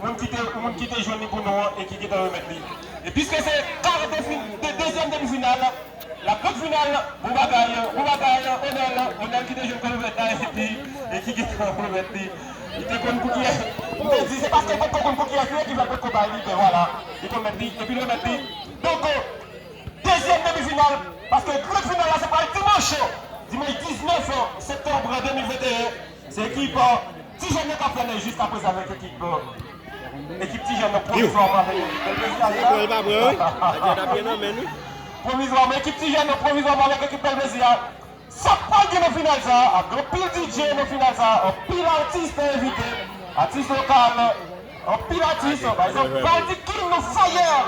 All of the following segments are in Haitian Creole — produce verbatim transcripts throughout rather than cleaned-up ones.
Moun ki te, moun ki te jwenn li pou nou an e ki gentan remèt li. E piske se kar de fin, de dezyèm demi final, la gran final, bon bagay, bon bagay, Onèl, Onèl ki te jwenn kòlvèt la, epi, e ki gentan remèt li. Li te konn pou kiyès. M te di, se paske l potko konn pou kiyès li ye ki fè l potko bay li, men vwala. Li konn mèt li, epi l remèt li. Donk, dezyèm demi final, paske gran final la se pral dimanch, dimanch diznèf septanm de mil venteyen. Se ekip, euh, Ti Jèn yo k ap fè men jiskaprezan avèk ekip, euh, ekip Ti Jèn yo pwovizwaman avèk ekip Bèl Plezi a. Pwovizwaman ekip Ti Jèn yo pwovizwaman avèk ekip Bèl Plezi a. Sa k pral gen nan final sa a, ap gen anpil D J nan final sa a, anpil atis te envite, atis lokal, anpil atis, pa egzanp, Baldi King nan Fire.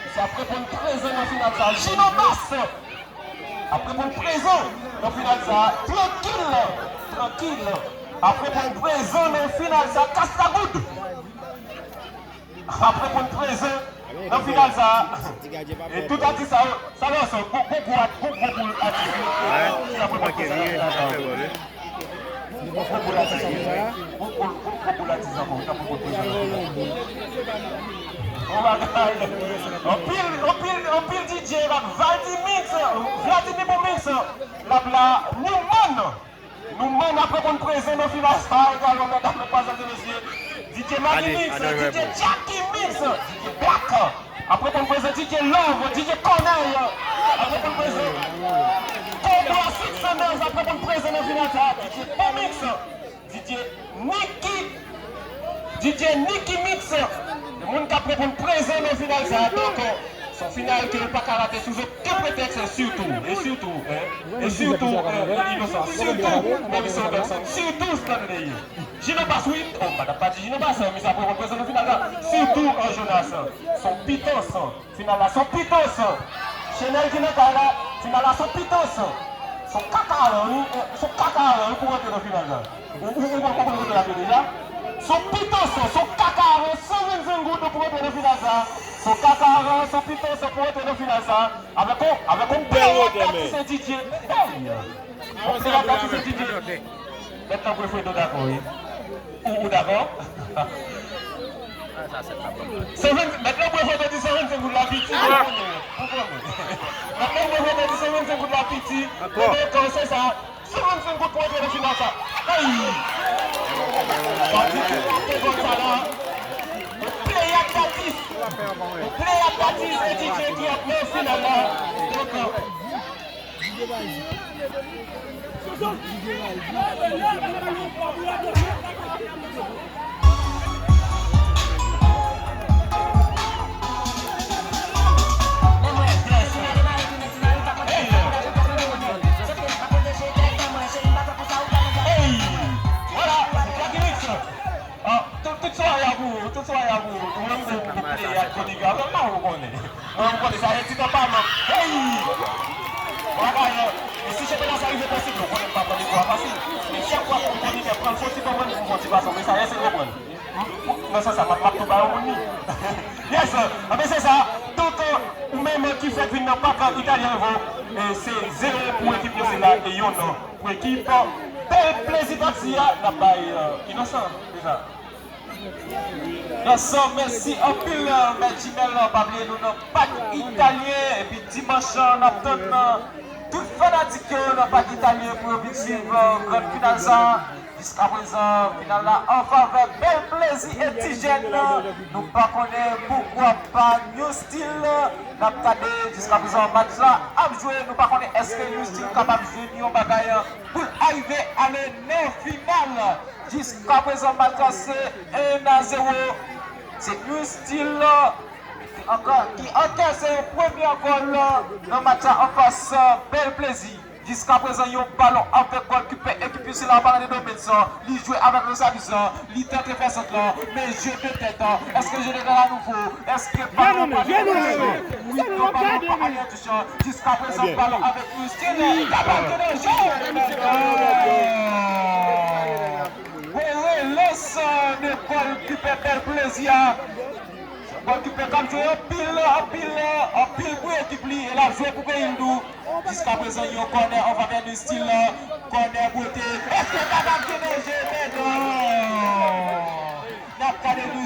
Misye ap reponn prezan nan final sa a. Jino Bass ap reponn prezan nan final sa a. Trankil, trankil. Ap reponn prezan nan final sa a. Kasta Goud ap reponn prezan nan final sa a. E tout atis sa yo, sa lè sa, gwo, gwo, gwo, gwo, gwo boul atis yo. Ki ap reponn prezan nan final sa a. Gwo, gwo boul atis yo. Gwo, gwo, gwo, gwo boul atis ankò. Ki ap reponn prezan nan final sa a. Bon bagay. Anpil, anpil, anpil D J, la, Vladimix, Vladimir Bomix, la, la, Newman. Newman ap reponn prezan nan final sa egalman, medam, mesye. D J Maginix, D J Jackie Mix, D J Black ap reponn prezan, D J Love, D J Corneille ap reponn prezan. Cobra Six Sanders ap reponn prezan nan final sa, D J Bomix, D J Nicky, D J Nicky Mix, moun k ap reponn prezan nan final sa. Donk, se yon final ke ou pa ka rate sou okenn pretèks, sitou, e sitou, e, e sitou, e, Inosan, sitou, Maurice Robinson, sitou Stanley. Jino Bass, wi, oh, m pa t ap pa di Jino Bass, misye ap reponn prezan nan final la, sitou an Jonas, se yon pitans. Final la se yon pitans. Chenèl ki nan kay la, final la se yon pitans. Se yon kakaran, wi. Se yon kakaran, wi, pou rantre nan final la. Ou, ou, ou konprann kote l ap ye deja? Se yon pitans, se yon kakaran, san vennsenk goud pou rantre nan final sa. Se yon kakaran, se yon pitans pou rantre nan final sa. Avèk yon, avèk yon peyad atis e D J. Hey! Yon peyad atis e D J. Mèt Lanbwe Fredo dakò, wi. Ou, ou dakò? San vennsenk, Mèt Lanbwe Fredo di san vennsenk goud la piti, ou konnen, ou konnen. Mèt Lanbwe Fredo di san vennsenk goud la piti, e donk, se sa, san vennsenk goud pou antre nan final sa. Hey! Sa di ki ap te gòl sa la. Yon pleyad atis. Yon pleyad atis e D J ki ap nan final la. Donk, Hey! Vwala, Jackie Mix. Ah, tout, tout swarè a pou ou, tout swarè a pou ou. Ou menm ou, ou pleye ak Koniga. Mwen, mwen, ou konnen. Mwen, ou konnen sa, e ti tan pa mank. Hey! Bagay, e si chanpyona sa rive posib, ou konnen m pa pran depo a fasil. Men chak fwa pou Koniga pran l, fò ti konprann pou fò ti fason. Men sa, èske ou konprann? Nan sans sa, m ap, m ap tou ba yon moun li. Yes, anben se sa. Donk, ou menm ki fèk vin nan pak italyen evo, e se zewo pou ekip yo, se la, e yon non. Pou ekip Bèl Plezi Taxi a, n ap bay, euh, Inosan, se sa. Inosan, mèsi anpil, euh, Mèt Jimèl, pa bliye nou nan pak italyen, epi dimanch, euh, n ap tann, euh, tout fanatik yo nan pak italyen pou yo vin swiv, euh, grann final sa. Jiskaprezan, final la an favè Bèl Plezi e Ti Jèn. Nou pa konnen poukwa pa New Steel. N ap gade jiskaprezan match la ap jwe. Nou pa konnen èske New Steel kapab jwenn yon bagay pou l arive ale nan final. Jiskaprezan match la se en a zewo. Se New Steel ki anka-, ki ankese premye gòl nan match la anfas Bèl Plezi. Jiskaprezan, yon balon avèk gòlkipè ekip New Steel la, Marc-André Domains, li jwe avèk Rosalus, li tante fè sant lan, men je de tèt, èske je de tèt a nouvo, èske balon pa nan touch? Wi, non, balon pa ale an touch. Jiskaprezan, balon avèk New Steel, li kapab te nan je. Gwo relans de gòlkipè Bèl Plezi a. Gòlkipè k ap jwe anpil, anpil, anpil pou ekip li, e l ap jwe pou peyi l tou. Jiskaprezan, yon kònè an favè New Steel. Kònè bwote. Èske kapab gen danje? Men non! N ap gade New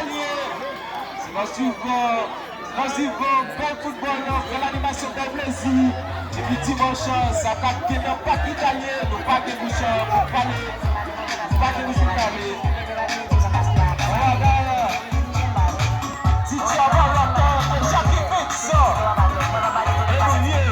Italyen. Se nan swivan, se nan swivan, bèl foutbòl, bèl animasyon, bèl plezi. Depi dimanch, sa k ap gen nan Pak Italyen, nou pa gen bouch pou pale, nou pa gen bouch pou pale. Ann gade. D J Avalon, Jackie Fix, Emilien.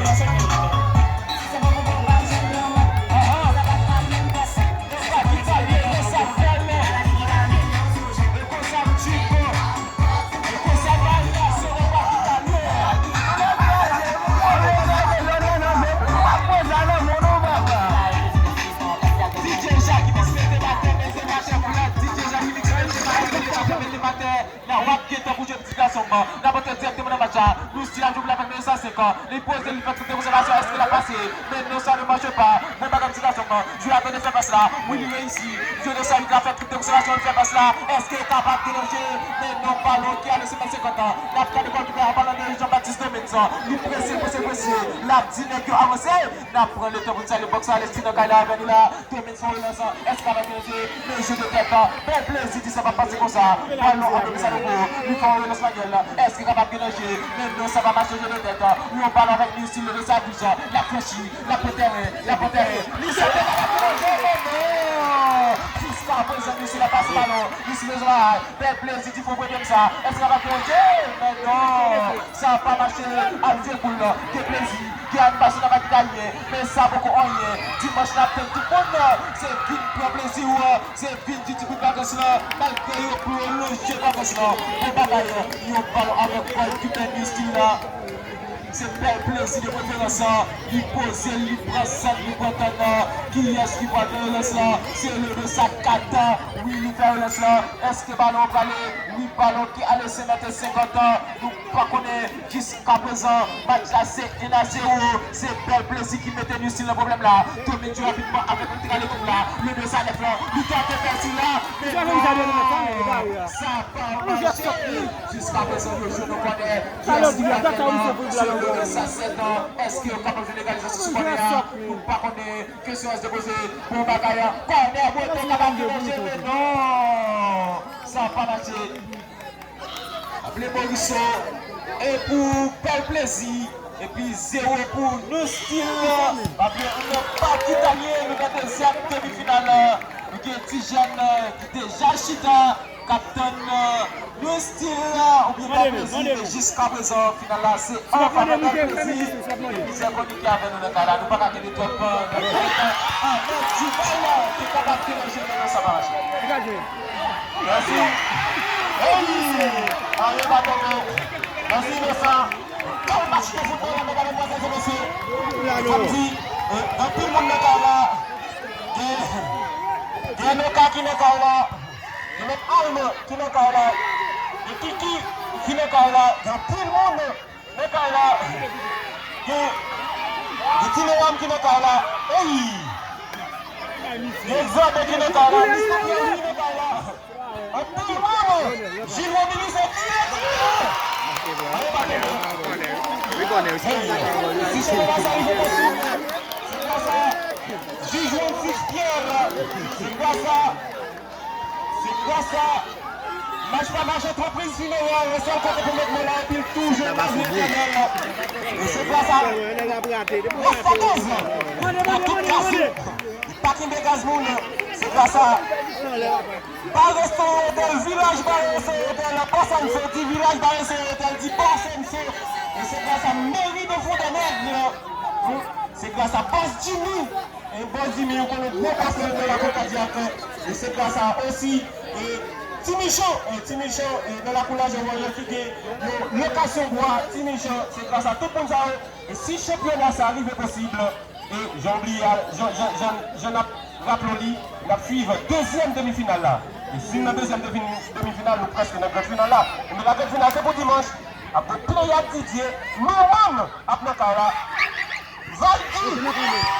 Nan w ap gen tan pou jwe ti gason m. N ap antre dirèkteman nan match la. Nou still ap jwe pou l avèk nimewo san senk. Li poze, li fè trip de konsèvasyon. Èske l ap pase? Men non, sa ne mache pa. Bon bagay ti gason m. Jwe avèk de fè pas la. Wi, li reyisi. Jwe de sa, li ka fè trip de konsèvasyon, li fè pas la. Èske l kapab gen danje? Men non, balon ki ale se nan senkant. N ap gade gòlkipè a, balon de Jean Baptiste Dominguez. Li prese, prese, prese. L ap di nèg yo avanse. N ap pran letan pou n salye bòks la. Alexis nan kay la avè nou la. Dominguez fè yon relans, èske kapab gen danje? Men jwe de tèt, bèl plezi, di sa p ap pase konsa. Balon ap tonbe sa loko, li fè yon relans manyèl, èske kapab gen danje? Men non, sa pa mache, jwe de tèt. Yon balon avèk Nilson, le sa bouj, l ap franchi, l ap pran tèren, l ap pran tèren. Nilson, kapab gen danje, men non! Jiskaprezan, Nilson ap pase balon, Nilson bezwen bagay. Bèl plezi, di fò premye sa, èske kapab gen danje? Men non! Sa pa mache, ap jwe koul, gen plezi, gen animasyon nan Pak Italyen, men sa poko anyen. Dimanch n ap tann tout moun, se vin pran plezi w, se vin di ti bout vakans lan, malgre yo pwolonje vakans lan. Bon bagay, yon balon avèk gòlkipè Nilson la. Se bèl plezi de preferans, li poze l, li pran san l, li pran tan l. Kiyès ki pral fè relans lan? Se le de sa kat, wi, li fè relans lan. Èske balon an prale? Wi, balon ki ale se nan senkant. Nou pa konnen. Jiskaprezan, match la se en a zewo. Se bèl plezi ki mete Nilson nan pwoblèm la. Domine jwe rapidman avèk antre ale kout la. Le de sa nèf lan. Li tante fè sila. Men non! Sa pa mache. Jiskaprezan, yo jwe nan kònè. Kiyès ki pral fè mal? Se le de sa sèt. Èske yo kapab jwenn egalizasyon sou kònè a? Nou pa konnen. Kesyon rete poze. Bon bagay. Kònè, bote, kapab gen danje, men non! Sa pa mache. Ap le Morisseau, e pou bèl plezi, epi zewo pou New Steel. Pa bliye, nou nan Pak Italyen, nou nan dezyèm demi final. Nou gen ti jèn ki deja chita, k ap tann New Steel, oubyen bèl plezi, men jiskaprezan, final la, se an favè bèl plezi. Plizyè konik ki avè nou nan kay la, nou pa ka kenbe twòp nan kay la. Ahmed Duval, ki kapab kenbe jèn nan sa pa mache. Mèsi. Hey! Anyen pa tonbe. Mèsi, Inosan. Bèl match de foutbòl la, medam, madmwazèl e mesye. Fò m di, eh, anpil moun nan kay la. Gen, gen Noka ki nan kay la. Gen mèt Alman ki nan kay la. Gen Kiki ki nan kay la. Gen anpil moun nan kay la. Gen, gen Ti Noam ki nan kay la. Ey! Gen Exode ki nan kay la. Mister Pierre ki nan kay la. Anpil moun! Jil Romilus, anpil moun! Ey! Se gras a Jil Romilus Pierre! Se gras a Se gras a Mach pa Mach, antrepriz finerè, sèl kote pou met men la epi l toujou nan etènèl. E se gras a Lefotez, nan tout kazou, li pa kenbe gaz moun. Se gras a Ba Restoran Otèl, Vilaj Ba Restoran Otèl, Ba Sanso, di Vilaj Ba Restoran Otèl, di Ba Sanso. E se gras a meri de Fondènèg, se gras a Bòs Jimmy. E Bòs Jimmy, ou konnen gwo pastè nan la Côte Cardiaque. E se gras a osi, e Ti Michan, e, Ti Michan, e, nan lakou Lajan Vanjan ki gen yon lokasyon bwa, Ti Michan, se gras a tout moun sa yo. E si chanpyona sa rive posib, e jan w bliye a, jan, jan, jan, jan n ap raple w li, n ap swiv dezyèm demi final la. E si n nan dezyèm demi, demi final, nou prèske nan gran final la. Men la gran final se pou dimanch. Ap gen Pléyad Didier, nou menm ap nan kay la. Valdy!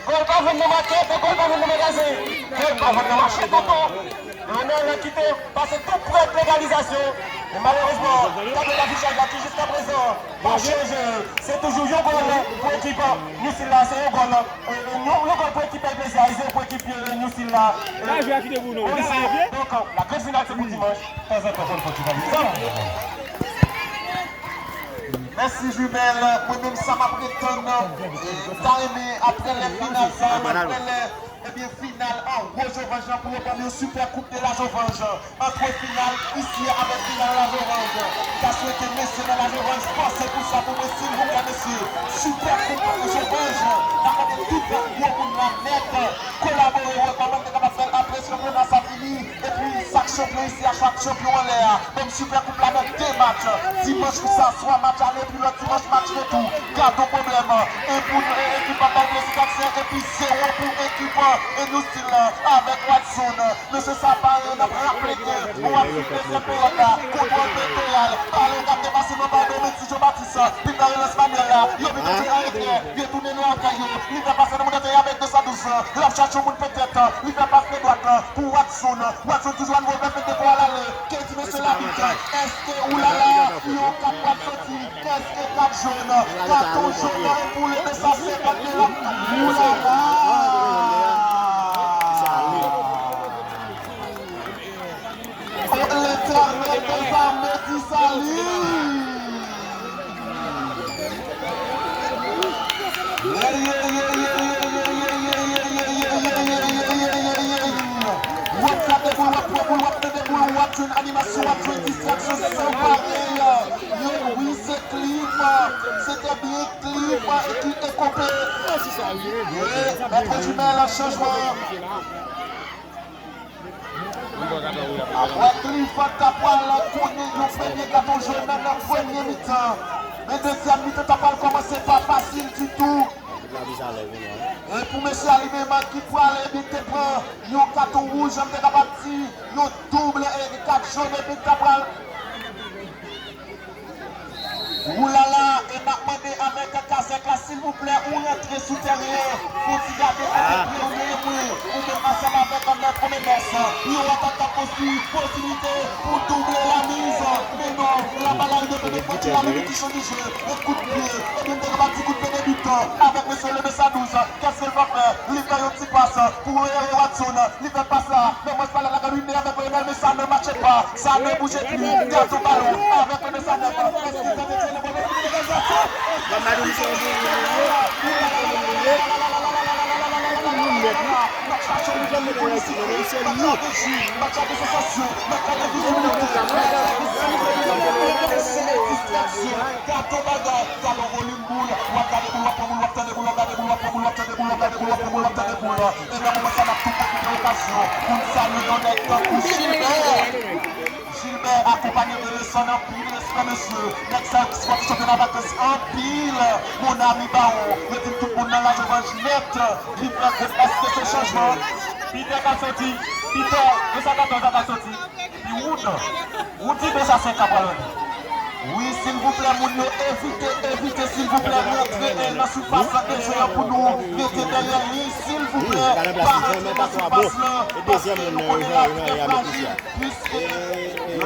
Gòl pa vann nan makèt, gòl pa vann nan magazen, gòl pa vann nan mache tonton. Leonel ki te pase tou prè de legalizasyon. Men malerezman, tablo dafichaj la ki jiskaprezan pa chanje. Se toujou yon gòl pou ekip New Steel la, se yon gòl. E, e, yon, yon gòl pou ekip Plezi Ayisyen, pou ekip, e, New Steel la. E, donk, la gran final se pou dimanch. Tanzantan, fò n fè ti valid sa. Mèsi, Jumel. Mwen menm, sa m ap ret tann, e, m ta renmen, apre lè final sa, apre lè Ebyen, final anwo Jovanj lan pou yo ban m yon Super Coupe de la Jovanj. Antre final isi a avèk final la Jovanj. M ta swete mesye nan la Jovanj panse pou sa pou mwen, silvouplè, mesye. Super Coupe la Jovanj. N ap mande tout gwo moun lan nèt kolabore, wè kòman n te kapab fè l apre chanpyona sa fini. Epi, sak chanpyon isi a, sak chanpyon anlè a. Menm Super Coupe la nan de match. Dimanch pou sa swa match ale, epi lòt dimanch match retou. Gad on pwoblèm. En pou ekip Bay Plezi Taxi, epi zewo pou ekip, e, New Steel la, avèk Watson. Mesye sa pare, n ap raple ke pou w ap swiv dezyèm peryòd la, kontwòl peryòd la, balon k ap depase nan bay Domenech Jean Baptiste, pita relans Manuel la, yo vin mete an eklè, yo tounen nan lakay yo, li fè pase nan moun antre avèk de san douz, l ap chache yon moun petèt, li fè pase dwat pou Watson, Watson toujou a nouvo fè fèt de pou al ale, Kedi mesye labit, èske oulala, yon kat pral soti, èske kat jòn, katon jòn pou le de san senkant mil, oulala! L'Éternel des armées dit salut! Wap gade boul, wap pran boul, wap tande boul, wap jwenn animasyon, wap jwenn distraksyon san parèy. Yo, wi, se Cliff, se te byen Cliff ki ekope. E Mèt Jumel, chanjman. Apre Cliff ta pral konnen yon premye katon jòn nan premye mitan. Men dezyèm mitan ta pral kòmanse pa fasil ditou. E pou mesye a li menm ki pral, ebyen, te pran yon katon wouj, m te kapab di yon doub, e, kat jòn, epi ta pral Oulala, e m ap mande avèk kazèk la, silvouplè, ou rantre sou teren an, pou ti gade kote pye w ye, mwen, ou menm ansanm avèk Mèt Komèdès, yo antant ap konstwi posiblite pou double la mise. Men non, la bal arive penetre, la minit ki chanje jwe, e kout pye, ebyen, m te kapab di kout pye de bitan, avèk mesye le de san douz, kèske l va fè, li fè yon ti pas pou Heré Watson, li fè pas la, men mwen pa la, la gad wi, men avèk Lionel, men sa ne matche pa. Sa ne bouje pli. Gato balon avèk René Sanet. Èske sa te tire nan bòl? Èske sa te tire nan bòl? Match la chòk, match la de jwi, match la de sansasyon, match la de vizibilite. Distraksyon. Gato bagay. Gato volim boul. W ap gade boul, w ap pran boul, w ap tande boul, w ap gade boul, w ap pran boul, w ap tande boul, w ap gade boul, w ap pran boul, w ap tande boul. E nan moman sa, n ap tou pwofite okazyon pou n salye yon nèg tankou Gilbert. Gilbert akonpanye de Lesson, anpil respè, mesye. Nèg sa yo ki sipòte chanpyona vakans anpil. Mon ami Baron, yo di m tout moun nan Lajovanj nèt. Li fè kout, èske se chanjman? Peter ka soti. Peter, de san katòz la ka soti. Epi Wood. Woody de san senk ka pral antre. Wi, silvouplè, moun yo, evite, evite, silvouplè, rantre nan sifas de jwe an pou nou mete dèyè li, silvouplè, pa rantre nan sifas lan, paske nou konnen l ap trè frajil, piske yo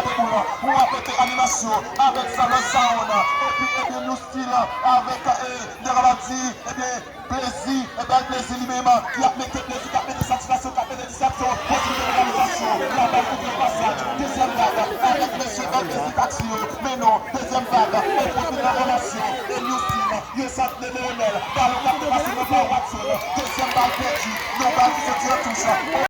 gade boul, ou ap mete animasyon avèk Salon Sound, epi, ebyen, New Style avèk, eh, Nèg Aladi, ebyen, Plezi, e bèl Plezi li menm, ki ap mete plezi, k ap mete satisfaksyon, k ap mete distraksyon, posibilite de reyalizasyon, la bal koupe pasaj, dezyèm vag, avèk mesye bèl Plezi taksi yo, men non, dezyèm vag, e pwofil nan relasyon, e Newstin, ye sant de Leonel, balon k ap depase nan pa Watson, dezyèm bal pèdi, yon bal ki soti an touch.